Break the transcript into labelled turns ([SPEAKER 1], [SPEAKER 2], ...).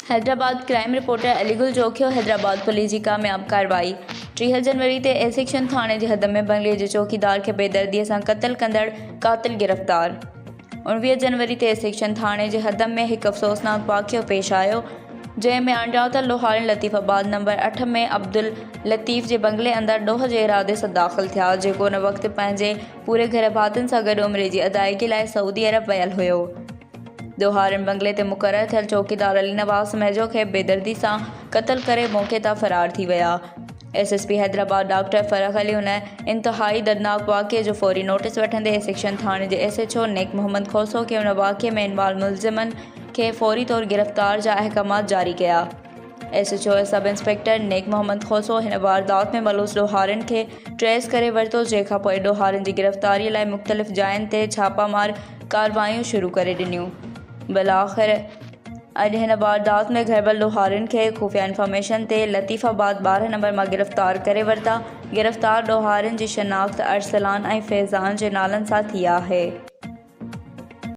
[SPEAKER 1] Hyderabad, crime reporter Ali Gul Jokhio, Hyderabad police جي ڪامياب ڪارروائي، 30 جنوري تي اي سيڪشن ٿاڻي جي حد ۾ بنگلي جي چوڪيدار کي بيدردي سان قتل ڪندڙ قاتل گرفتار. 19 جنوري تي اي سيڪشن ٿاڻي جي حد ۾ هڪ افسوسناڪ واقعو پيش آيو، جنهن ۾ اڻڄاتل ڏوهارين لطيف آباد نمبر 8 ۾ عبداللطيف جي بنگلي اندر ڏوهه جي ارادي سان داخل ٿيا، جيڪو ان وقت پنهنجي پوري گهرڀاتين سان گڏ عمري جي ادائيگي لاء سعودي عرب ويل هيو. ڏوهارين بنگلي تي مقرر ٿيل چوڪيدار علي نواز سميجو کي بيدردي سان قتل ڪري موقعي تان فرار ٿي ويا. S S P Hyderabad doctor Farrukh Ali ان انتهائي دردناڪ واقعي جو فوري نوٽيس وٺندي اي سيڪشن ٿاڻي جي S H O Nek Muhammad Khoso کي ان واقعي ۾ انوالو ملزمن کي فوري طور گرفتار جا احڪامات جاري ڪيا. S H O ۽ sub inspector Nek Muhammad Khoso هن واردات ۾ ملوث ڏوهارين کي ٽريس ڪري ورتو جنهن کان پوء ڏوهارين جي گرفتاري لاء مختلف جاين تي ڇاپا مار ڪارروايون شروع ڪري ڏنيون بالاخر اڄ هن واردات ۾ گهربل ڏوهارين کي خفيه انفارميشن تي لطيف آباد 12 نمبر مان گرفتار ڪري ورتا گرفتار ڏوهارين جي شناخت ارسلان ۽ فيضان جي نالن سان ٿي آهي.